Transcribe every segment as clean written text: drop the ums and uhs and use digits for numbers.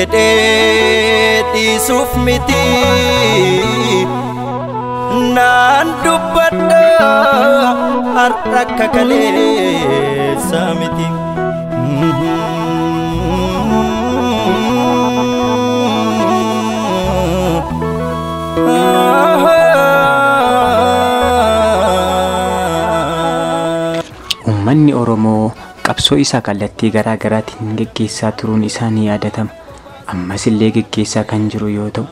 Jedhee dhiisuuf miti naan dubbadha har'a akka kaleessa miti. Uummanni Oromoo qabsoo isaa kallattii garaa garaatiin geggeessaa turuun isaa ni yaadatama. Ammas illee geggeessaa kan jiru yoo ta'u,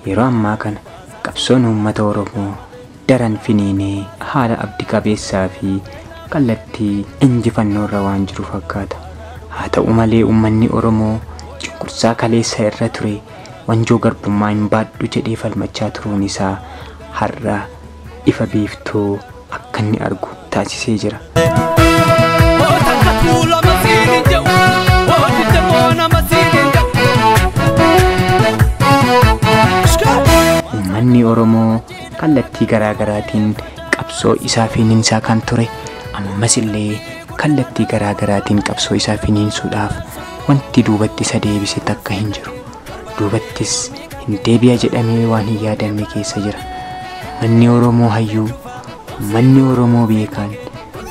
yeroo ammaa kana qabsoon uummata Oromoo daran finiinee haala abdii qabeessaa fi kallattii injifannoo irra waan jiru fakkaata. Haa ta'u malee uummanni Oromoo cunqursaa kaleessa irra ture wanjoo garbummaa hin baadhu jedhee falmachaa turuun isaa har'a ifa biiftuu akka inni argu taasisee jira. Uummanni Oromoo kallattii garaa garaatiin qabsoo isaa finiinsaa kan ture ammas illee kallattii garaa garaatiin qabsoo isaa finiinsuudhaaf wanti duubatti isa deebise takka hin jiru. Duubattis hin deebi'a jedhamee waan hin yaadamne keessa jira. Uummanni Oromoo hayyuu, uummanni Oromoo beekaan,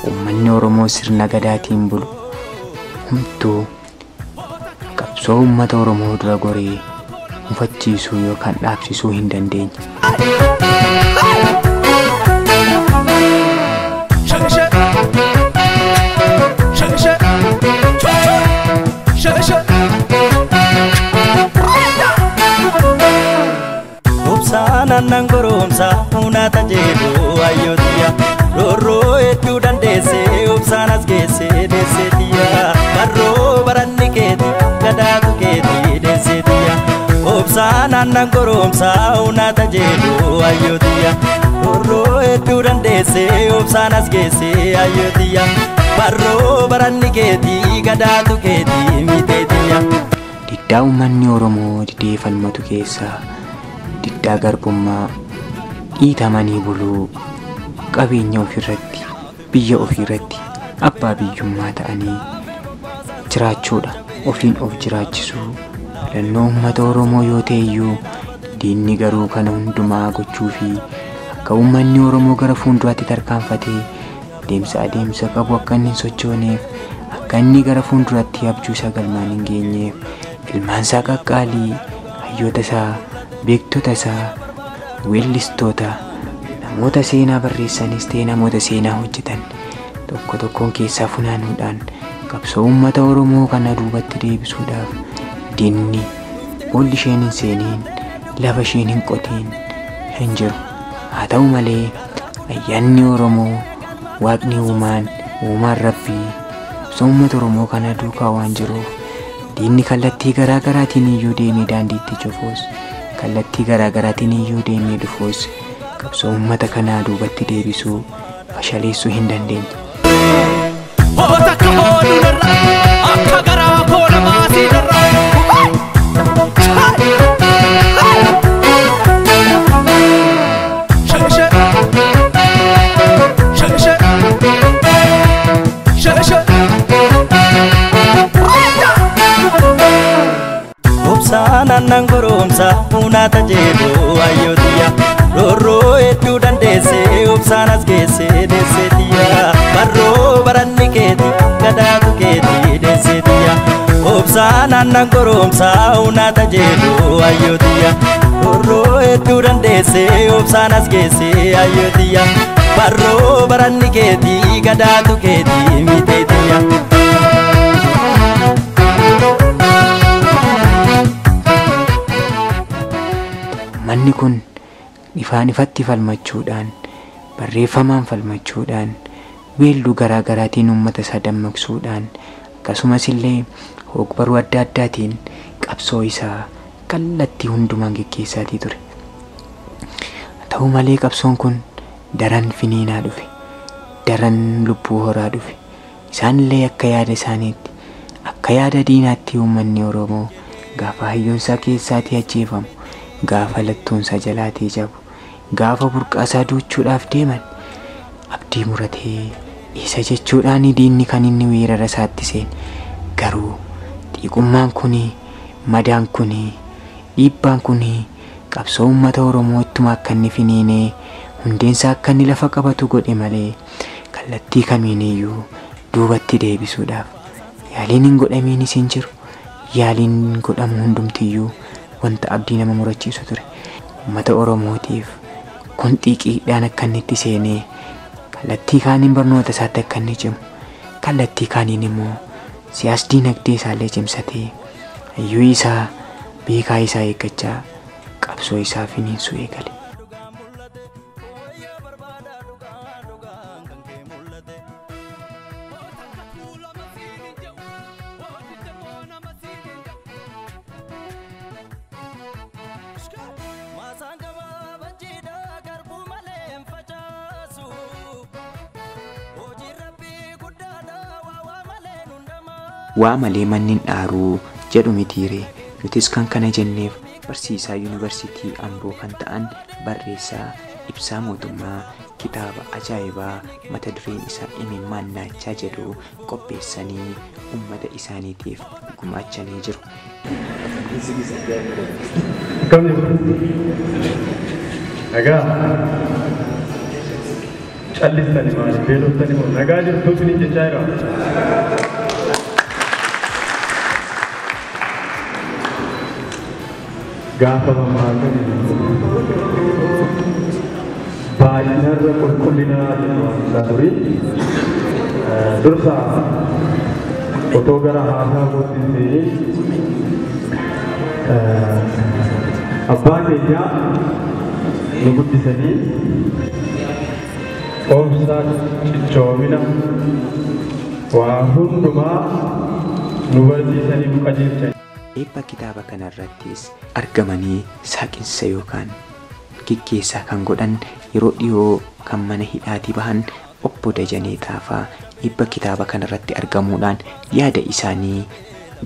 uummanni Oromoo sirna gadaatiin bulu homtuu qabsoo uummata Oromoo dura goree mufachiisuu yookaan dhaabsisuu hin dandeenye. Obsaan aannan goromsa humnaata jedhu ayyootiya. Roorroo hedduu dandeessee obsaan as geessee deesseetiya. Barroo baranni keeti gadaatu keeti deesseetiya. Obsaan aannan goromsa humnaata jedhu ayyootiya. Roorroo hedduu dandeessee obsaan as geessee ayyootiya. Barroo baranni keeti gadaatu keeti miteetiya. Diddaa uummanni Oromoo didee falmatu keessaa diddaa garbummaa, dhiitamanii buluu, qabeenya ofiirratti, biyya ofiirratti abbaa biyyummaa ta'anii jiraachuudha. Ofiin of jiraachisuu filannoo uummata Oromoo yoo ta'e iyyuu diinni garuu kana hundumaa gochuu fi akka uummanni Oromoo gara fuulduraatti tarkaanfatee deemsa adeemsa qabu akka inni hin sochooneef, akka inni gara fuulduraatti abjuu isaa galmaan hin geenyeef ilmaan isaa qaqqaalii, hayyoota isaa, beektota isaa, weellistoota, namoota seenaa barreessanis ta'e namoota seenaa hojjetan tokko tokkoon keessaa funaanuudhaan qabsoo uummata Oromoo kana duubatti deebisuudhaaf diinni boolli isheen hin seeniin, lafa isheen hin qotiin hin jiru. Haa ta'u malee ayyaanni Oromoo, waaqni uumaan, uumaan Rabbii qabsoo uummata Oromoo kana duukaa waan jiruuf diinni kallattii garaa garaatiin iyyuu deemee daandiitti cufuus, kallattii garaa garaatiin iyyuu deemee dhufuus qabsoo uummata kanaa duubatti deebisuu fashaleessuu hin dandeenye. Akka garaa koo namaa si darra. Obsaan aannan goromsa humnaata jedhu ayyootiya. Roorroo hedduu dandeessee obsaan as geessee deesseetiya. Barroo baranni keeti gadaatu keeti deesseetiya. Obsaan aannan goromsa humnaata jedhu ayyootiya. Roorroo hedduu dandeessee obsaan as geessee ayyootiya. Barroo baranni keeti gadaatu keeti miteetiya. Manni kun ifaan ifatti falmachuudhaan, barreeffamaan falmachuudhaan, weelluu garaa garaatiin uummata isaa dammaqsuudhaan, akkasumas illee hogbaruu adda addaatiin qabsoo isaa kallattii hundumaan geggeessaatii ture. Haa Ta'u malee qabsoon kun daran finiinaa dhufe, daran lubbuu horaa dhufe. Isaanillee akka yaada isaaniitti, akka yaada diinaatti uummanni Oromoo gaafa hayyoonsaa keessaatii ajjeefamu, gaafa lattuunsaa jalaatii jabu, gaafa burqaasaa duuchuudhaaf deeman abdii muratee isa jechuudhaan diinni kan inni weerara isaatti seene. Garuu xiiqummaan kuni, madaan kuni, dhiibbaan kuni qabsoo uummata Oromoo ittuma akka inni finiinee hundeensaa akka inni lafa qabatu godhe malee kallattii kamiiniyyuu duubatti deebisuudhaaf yaaliin hin godhamiinis hin jiru. Yaaliin godhamu hundumtiyyuu wanta abdii nama murachiisu ture. Uummata Oromootiif kun xiiqiidhaan akka inni itti seenee kallattii kaaniin barnoota isaatti akka inni cimu, kallattii kaaniin immoo siyaas diinagdee isaallee cimsatee hayyuu isaa beekaa isaa eeggachaa qabsoo isaa finiinsuu eegale. Maasaan gabaa jiidhaa garbuu malee hin facaasu. Hojiin rabbii guddaadha waa waa malee nu hundama. Waa malee manni hin dhaaruu jedhu mitiire. Nutis kan kana jenneef barsiisaa yuunivarsiitii Amboo kan ta'an barreessaa Ibsaa Mootummaa kitaaba ajaa'ibaa mata dureen isaa Imimmaan Naachaa jedhu qopheessanii uummata isaaniitiif gumaachanii jiru. Akkam jirtu? Nagaa callistani maali? Beeloftani moo? Nagaa jirtuu isiniin jechaa jira. Gaafa mammaakani baay'inarra qulqullinaa jedhu waan isaa durii. Dursa otoo gara haasaa kootti hin seeniin abbaa keenya nu guddisanii obsa, cichoomina waa hundumaa nu barsiisanii nu qajeelchanii. Eebba kitaaba kanarrattis argamanii saaqinsa yookaan geggeessaa kan godhan yeroo dhiyoo kan mana hidhaatii bahan obbo Dajanee Xaafaa eebba kitaaba kanarratti argamuudhaan yaada isaanii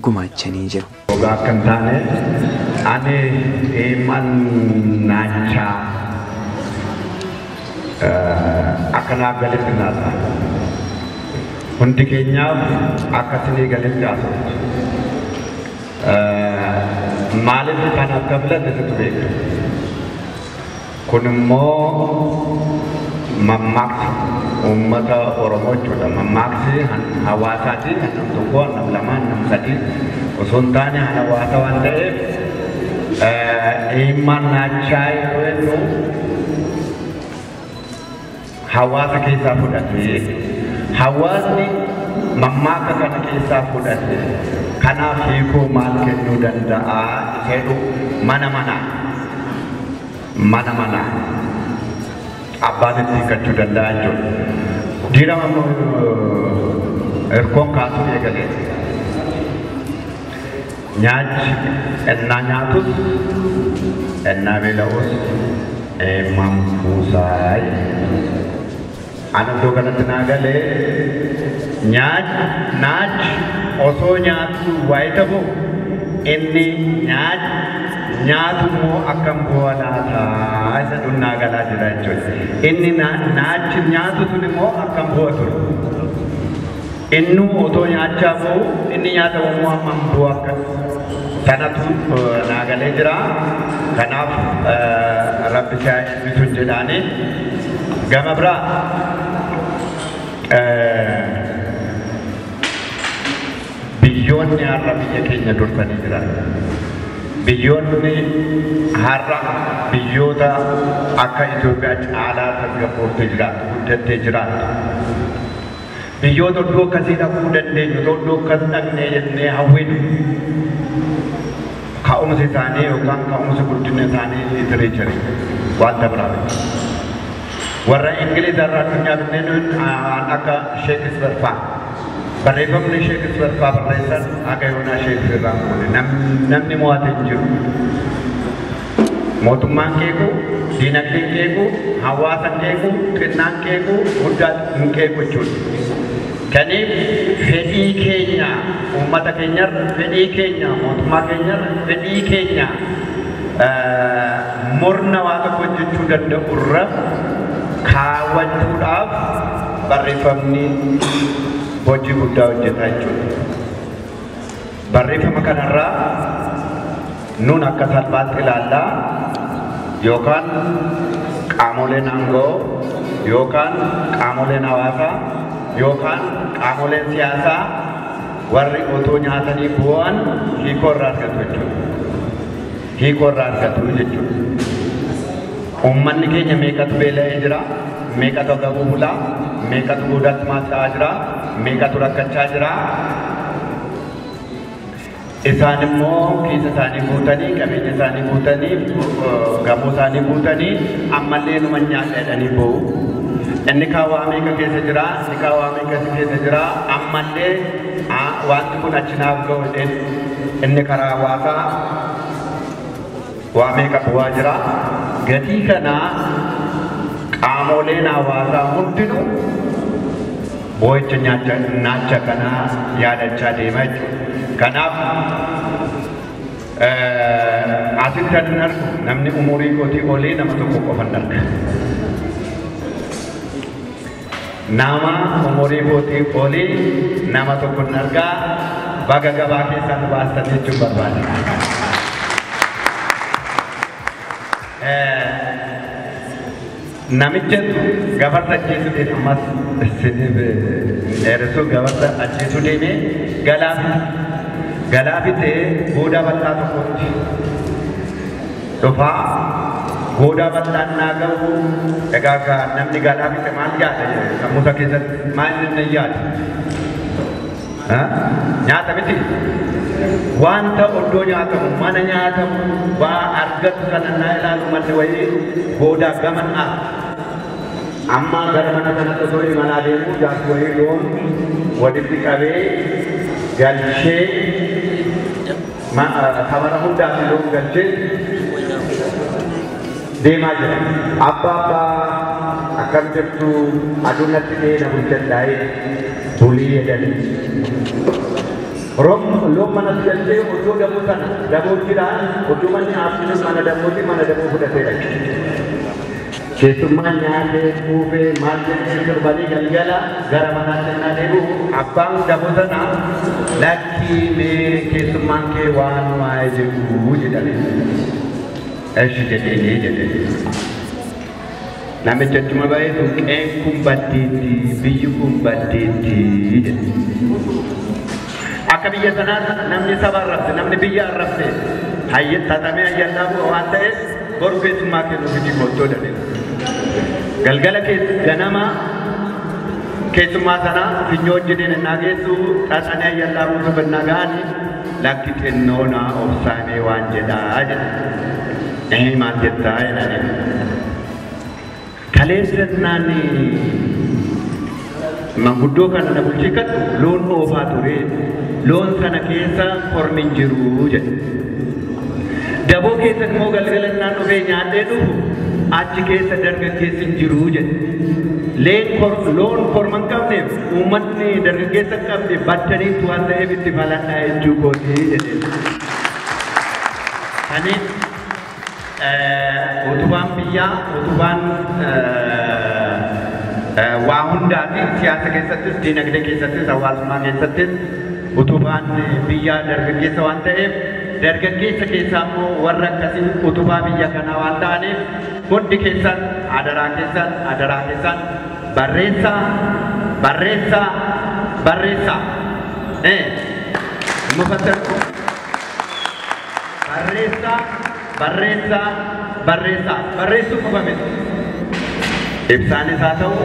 gumaachanii jiru. Dhugaa akka hin taane ani Imimmaan Naachaa akka naaf galetti naasa. Hundi keenyaaf akka isinii galetti haasoftu. Maaliif kan akka filate situ beeka. Kun immoo mammaaksa uummata Oromoo jechuudha. Mammaaksi hawaasaati. Nam tokko, nam lama, nam sadii osoo hin taane hawaasa waan ta'eef Imimmaan Naachaa yeroo jennu hawaasa keessaa fudhate. Hawaasni mammaaka kana keessaa fudhate. Kanaaf hiikoo maal kennuu danda'a jedhu mana mana mana mana abbaan itti hiikkachuu danda'a jechuudha. Diirama hirkoon kaasuu eegale. Nyaachi ennaa nyaatus ennaa beela'us imimmaan kuusaa. Ana iddoo kanatti naa galee naachi osoo nyaatu waayee ta'u inni nyaatu immoo akkam bu'a laataa isa dhunnaa galaa jira jechuudha. Inni naachi nyaatu sun immoo akkam bu'a ture. Inni otoo nyaachaa bu'u inni nyaatamu immoo hammam bu'a akka sanatu naa galee jira. Kanaaf Rabbi si haa eebbisu jedhaani. Gama biraa biyyoonni har'a biyya keenya dursanii jiran. Biyyoonni har'a biyyoota akka Itoophiyaa caalaa tasgabbooftee jiraattu, guddattee jiraattu. Biyyoota iddoo akkasii dhaquu dandeenyu, iddoo akkas dhaqnee jennee hawwinu. Ka'umsi isaanii yookaan ka'umsi guddina isaanii literature wanta biraa miti. Warra Ingiliz har'a addunyaa binneen akka Sheekispeer fa'a. Barreeffamni Sheekispeer fa'a barreessan haga yoonaa Sheekispeer irraa hin buune. Namni mo'ate hin jiru. Mootummaan qeequu, diinagdeen qeequu, hawaasan qeequu, xinnaan qeequu, guddaan hin qeequ jechuudha. Kanaaf fedhii keenya uummata keenyarra, fedhii keenya mootummaa keenyarra, fedhii keenya murna waa tokko hojjechuu danda'u irra kaawwachuudhaaf barreeffamni hojii guddaa hojjeta jechuudha. Barreeffama kanarraa nun akka salphaatti ilaallaa yookaan qaamoleen aangoo yookaan qaamoleen hawaasaa yookaan qaamoleen siyaasaa warri otoo nyaatanii bu'an hiikoo irraa argatu jechuudha. Hiikoo irraa argatu jechuudha. Uummanni keenya meeqatu beela'ee jira, meeqatu agabuu bulaa, meeqatu boodatti maasa'aa jira, meeqatu rakkachaa jira. Isaan immoo kiisa isaanii guutanii, qabeenya isaanii guutanii, gamoo isaanii guutanii ammallee numa nyaadha jedhanii boo'u. Inni kaan waa meeqa keessa jira, inni kaan waa meeqa keessa jira, ammallee wanti kun achi naaf ga'u jedheen inni karaa hawaasaa waa meeqa bu'aa jira. Gatii kanaa qaamoleen hawaasaa hundinuu boo'icha naacha kanaa yaadachaa deema jechuudha. Kanaaf asitti kan hin argu namni umurii kootii olii nama tokko qofa hin arga. Nama umurii kootii olii nama tokko hin argaa baga gabaa keessaa nu baastan jechuun barbaada. Namicha gafarsa ajjeesuu deeme ammas isiniif dheeressuu gafarsa ajjeesuu deeme galaa galaa bitee goodaa bal'aa tokkotti dhufaa goodaa bal'aan naa ga'u egaa namni galaa bite maal yaada sammuu isaa keessatti maal inni yaada nyaata miti wanta oddoo nyaatamu mana nyaatamu waa argatu sana naa ilaalu manni wayii goodaa gaman as amma gara mana sanatti osoo imalaa deemu jaarsi wayii loon walitti qabee galchee sabara hundaa fi loon galchee deemaa jira. Abbaa abbaa akkam jirtu aduun natti dheena bulchadhaa'ee bulii jedhanii. Loon manatti galchee oddoo daboo sana daboo jira oddoo manni haasinu mana dabooti mana daboo fudhatee dhaqe. Keessummaan nyaatee quufee maal jedhee sirbanii galgala gara manaatti innaa deebi'u abbaan daboo sana lakkii mee keessummaan kee waan waa'ee jedhu jedhanii. Eshi jedheenii jedhee. Namicha achuma ba'ee sun qeen kun baddeetti biyyi kun baddeetti jedhe. Akka biyya sanaas namni saba arrabse namni biyya arrabse tatamee hayyallaa bu'a waan ta'eef boru keessummaa kennuuf itti koottoo jedhee. Galgala ganama keessummaa sana finyoo hojjeteen innaa geessu xaxanii hayyallaa buusuuf innaa ga'anii lakki xinnoo naa obsaamee waan jedhaa jedhe. Maal jettaa jedhanii. Kaleessannaan manguddoo kana na bulchee kadhu loon oofaa ture loon sana keessa kormi hin jiru jedhe. Daboo keessa immoo galgalannaan dhufee nyaadhee dhufu achi keessa dargaggeessi hin jiru jedhe. Loon korma hin qabneef uummatni dargaggeessa hin qabne baddaniitu waan ta'eef itti faladhaa jechuu kooti jedhe. Kaniif utubaan biyyaa utubaan waa hundaati siyaasa keessattis diinagdee keessattis hawaasummaa keessattis utubaan biyyaa dargaggeessa waan ta'eef dargaggeessa keessaa immoo warra akkasii utubaa biyya kanaa waan ta'aniif hundi keessan adaraa keessan adaraa keessan barreessaa barreessaa barreessaa mufattan barreessaa barreessaa barreessaa barreessuu qofa miti. Ibsaanis haa ta'u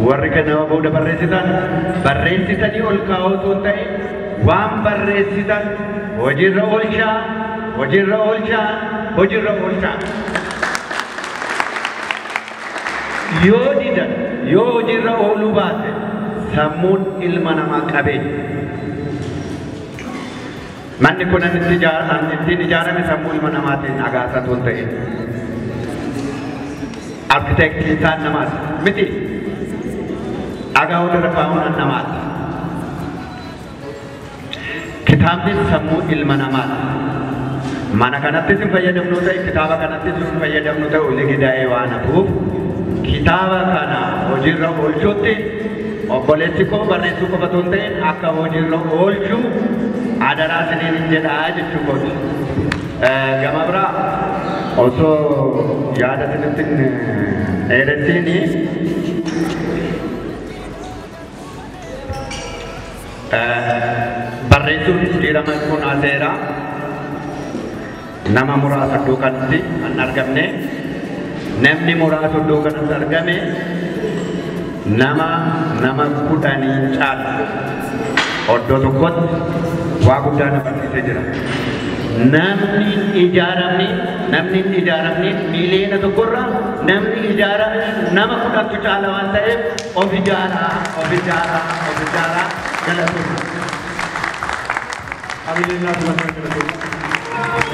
warri kana booda barreessitan barreessitanii ol kaa'uu osoo hin ta'in waan barreessitan hojiirra oolchaa hojiirra oolchaa hojiirra oolchaa. Yoo didan yoo hojiirra ooluu baate sammuun ilma namaa qabeenya. Manni kun ittiin ijaarame sammuu ilma namaatiin dhagaasaa osoo hin ta'in. Arkitektiin isaan namaati. Miti. Dhagaa walirra kaa'uun namaati. Kitaabni sammuu ilma namaati. Mana kanattis hin fayyadamnu ta'e, kitaaba kanattis hin fayyadamnu ta'e ligidaa'ee waan hafuuf kitaaba kana hojiirra oolchuutti obboleessi koo barreessuu qofa osoo hin ta'in akka hojiirra oolchu adaraa isiniin hin jedhaa jechuu kooti. Gama biraa osoo yaada isinitti hin dheeressiini barreessuun jijjiirama kun aseera. Nama muraasa iddoo kanatti kan argamne, namni muraasa iddoo kanatti argame nama 10 caala iddoo tokkotti waa guddaa na barsiisee jira. Namni hin ijaaramne miiliyoona tokkorraa namni ijaarame nama 10tu caala waan ta'eef of ijaaraa of ijaaraa of ijaaraa galatooma. Alhamdulillah galatooma.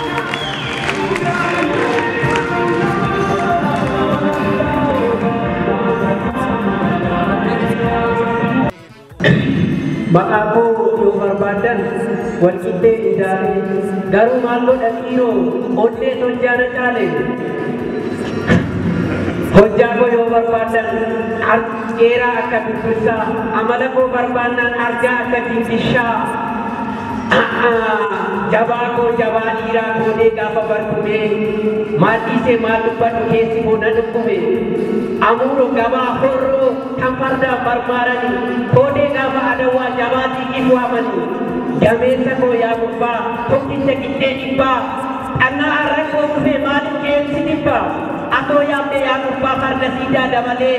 Maqaa koo yoo barbaadan walqixxee ijaare garuu maalloo dhaqiiroo onnee toljaana caale. Hojjaa koo yoo barbaadan dheeraa akka birbirsaa, amala koo barbaannaan argaa akka dinqishaa. Jabaa koo jabaa dhiiraa koodee gaafa barkumee maal dhiisee maal dubbadhu keessi koo na dhukkume. Amuuro gabaa horroo kan fardaan barmaarani koodee gaafa adawwaa jabaa xiiqiif waamani. Gameessa koo yaa gubbaa tokkicha qixxee dhibbaa dhannaa har'a koo dhufee maaliif qeensi dhibbaa atoo yaabde yaa gubbaa farda siidaa dabalee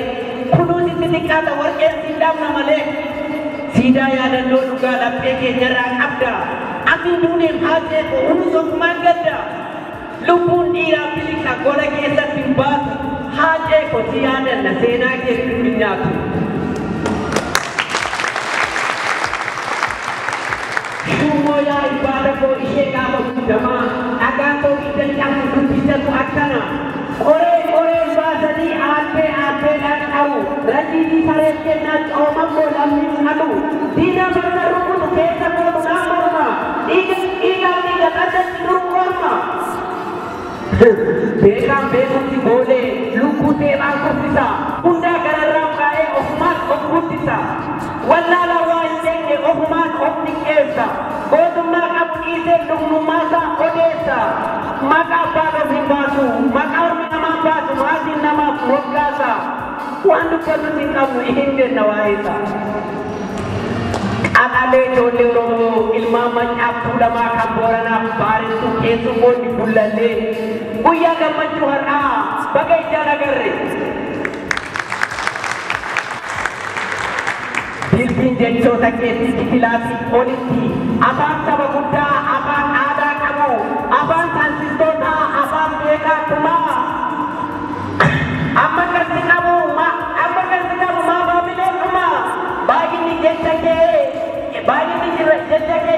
kunuunsitti xiqqaata warqeen siin dhabna malee. Siidaa yaadannoo dhugaa laphee keenyarraa qabda. Ati duuneef haasee koo hundus ofumaan gadda. Lubbuun dhiiraa biliqa gola keessatti hin baatu. Haacee koo si yaadanna seenaa keetti hin nyaatu. Shummoo yaa ibaada koo ishee gaafa guddamaa dhagaa koo hidda cabsu dubbisatu akkana. Qoree qoreen baasanii aabbee aabbeedhaan qabu. Rajiidii sareen kennaa cooman koo lammiin qabu. Diina marga rukutu keessa kootu naa morma. Dhiigaan dhiiga qaddachi dur morma. Beekaan beekumsi boolee lubbuu teephaan kuffisa. Hundaa gararraan kaa'ee ofumaan of guddisa. Wallaalaa waa hin beekne ofumaan of xiqqeessa. Gootummaa qabu dhiisee lugnummaa isaa odeessa. Maqaa abbaan of hin baasu, maqaa ormi namaan baasu, maatiin namaaf moggaasa. Waan dubbannu hin qabnu hin jenna waa'ee isaa. Qaxalee ijoollee Oromoo ilmaan Maccaa Tuulamaa kan Booranaaf Baarentuu keessummoonni Gullallee guyyaa gammachuu har'aa baga ijaan agarre. Dilbiin jechoota keetti kitilaatii olitti afaan saba guddaa, afaan aadaa qabu, afaan saayintistootaa, afaan beekaa kumaa. Amma kan qabu maa maamileen dhumaa. Baay'inni jecha kee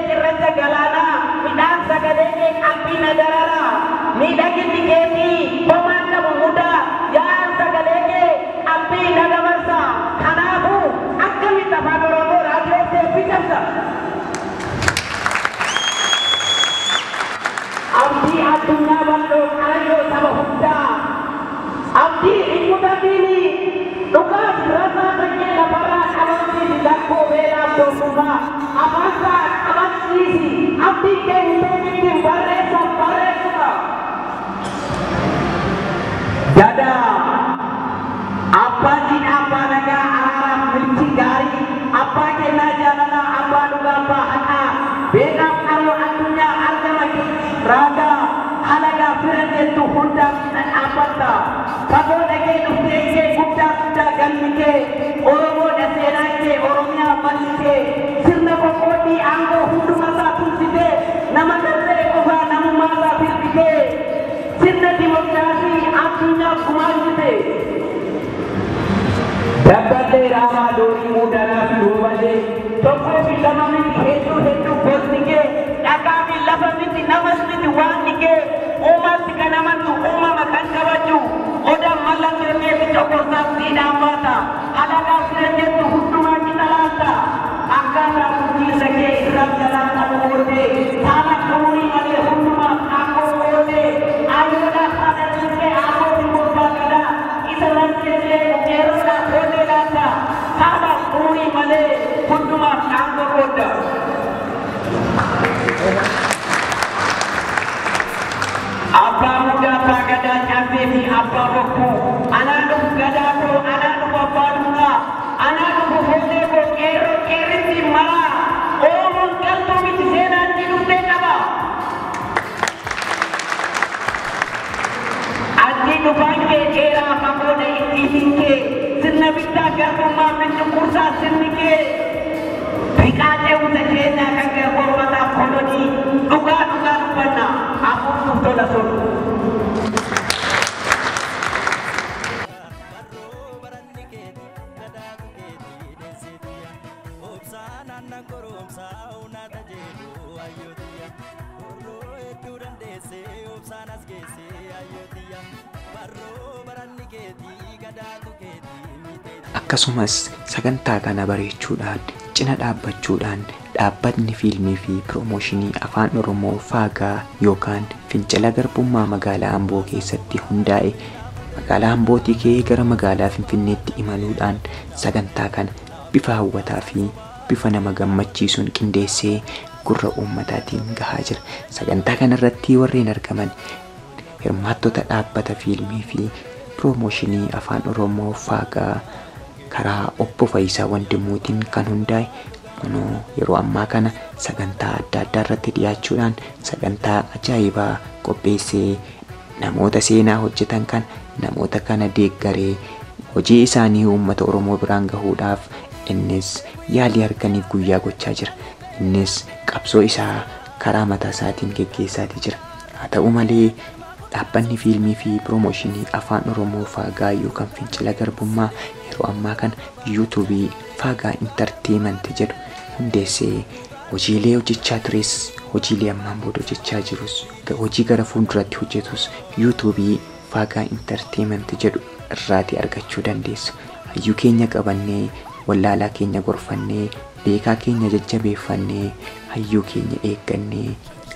cirracha galaanaa, midhaan sagalee kee qalbii na dararaa. Miidhaginni keetii homaan qabu mudaa, yaa'aan sagalee kee qalbii na dabarsa. Kanaafuu akkamitti afaan Oromoo raadiyoo teeppii cabsa? Abdii addunyaa bal'oo qarayyoo saba hundaa. Abdii hin mudatiini dhugaaf rasaa sanyii lafarraa qabamsiisi lakkoo beelaaf doofummaa. Afaansaa qabachiisi abdii kee hin beekittiin barreessuuf barreessuma. Dadaa abbaa jiidhaa abbaa nagaa araaraaf milkii gaarii abbaa kennaa jaalalaa abbaa dhugaa abbaa haqaa beekaaf qaroo addunyaa argama raagaa halagaa fira jettu hundaaf dhaabbatta. Fagoo dhagee dhuftee kee guddaa guddaa galmi kee Oromoodha seenaan kee Oromiyaa balli kee sirna qoqqooddii aangoo hundumasaa tumsitee nama garree qofaa namummaasaa firqitee sirna dimokiraasii addunyaaf gumaachite. Dabballee raabaa doorii muudanaa fi hubalee tokkoo fi lama miti hedduu hedduu gosti kee dhagaa fi miti namas miti waan kee uumatti kan amantu uumama kan kabaju odaan mallattoo keetti coqorsaaf siidhaan baata halagaa fira jettu hundumaa qixa laalta akkaataa bulchiinsa kee irraa jalaan qabu booddee saala umurii malee hundumaaf aangoo qoodee ayyoodhaaf haadha ciisee aangootti gurbaa gadaa isa lammeessee qeerroodhaaf hoodee laata saala umurii malee hundumaaf aangoo qoodda. Abbaa Mudaa Abbaa Gadaa Caffee fi Abbaa Bokkuu anaa dhufu gadaa koo anaa dhufu abbaa duulaa anaa dhufu foollee koo qeerroo qeerritti maraa Oromoon galtuu miti seenaan ni dhuftee qaba. Achi dhufaan kee dheeraa fagoodha ittiin kee sirna bittaa garbummaa cunqursaa sirni kee riqaa ce'umsa keenyaa kan garboommataaf kolonii dhugaa dhugaa dubbanna hafuurtuuf tola sun. Akkasumas sagantaa kana bareechuudhaan cina dhaabbachuudhaan dhaabbatni fiilmii fi piroomooshinii afaan Oromoo Faagaa yookaan fincila garbummaa magaalaa Amboo keessatti hundaa'e magaalaa Ambootii ka'ee gara magaalaa Finfinneetti imaluudhaan sagantaa kana bifa hawwataa fi bifa nama gammachiisuun qindeessee gurra uummataatiin gahaa jira. Sagantaa kanarratti warreen argaman hirmaattota dhaabbata fiilmii fi piroomooshinii afaan Oromoo Faagaa karaa obbo Faayisaa Wandimmuutiin kan hundaa'e kunoo yeroo ammaa kana sagantaa adda addaa irratti dhiyaachuudhaan sagantaa ajaa'ibaa qopheessee namoota seenaa hojjetan kana namoota kana deeggaree hojii isaanii uummata Oromoo biraan gahuudhaaf innis yaalii harkaniif guyyaa gochaa jira. Innis qabsoo isaa karaa mataa isaatiin geggeessaatii jira. Haa ta'u malee dhaabbanni fiilmii fi piroomooshinii afaan Oromoo Faagaa yookaan fincila garbummaa yeroo ammaa kana yuutuubii Faagaa Intarteemanti jedhu hundeessee hojiilee hojjechaa tures hojiilee ammaan booda hojjechaa jirus hojii gara fuulduratti hojjetus yuutuubii Faagaa Intarteemanti jedhu irraatii argachuu dandeessu. Hayyuu keenya qabannee wallaalaa keenya gorfannee beekaa keenya jajjabeeffannee hayyuu keenya eeggannee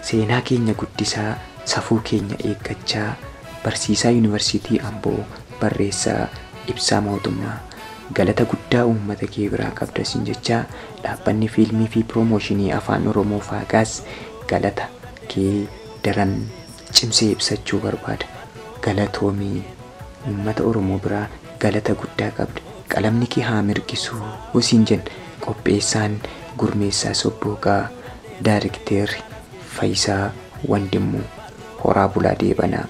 seenaa keenya guddisaa safuu keenya eeggachaa barsiisaa yuunivarsiitii Amboo barreessaa ibsaa mootummaa galata guddaa uummata kee biraa qabda siin jechaa dhaabbanni fiilmii fi piroomooshinii afaan Oromoo Faagaas galata kee daran cimsee ibsachuu barbaada. Galatoomii uummata Oromoo biraa galata guddaa qabda. Qalamni kee haa mirgisuu siin jenna. Qopheessaan Gurmeessaa Sobbooqaa, Daarikteerri Faayisaa Wandimmuu, Horaa Bulaa Deebanaa.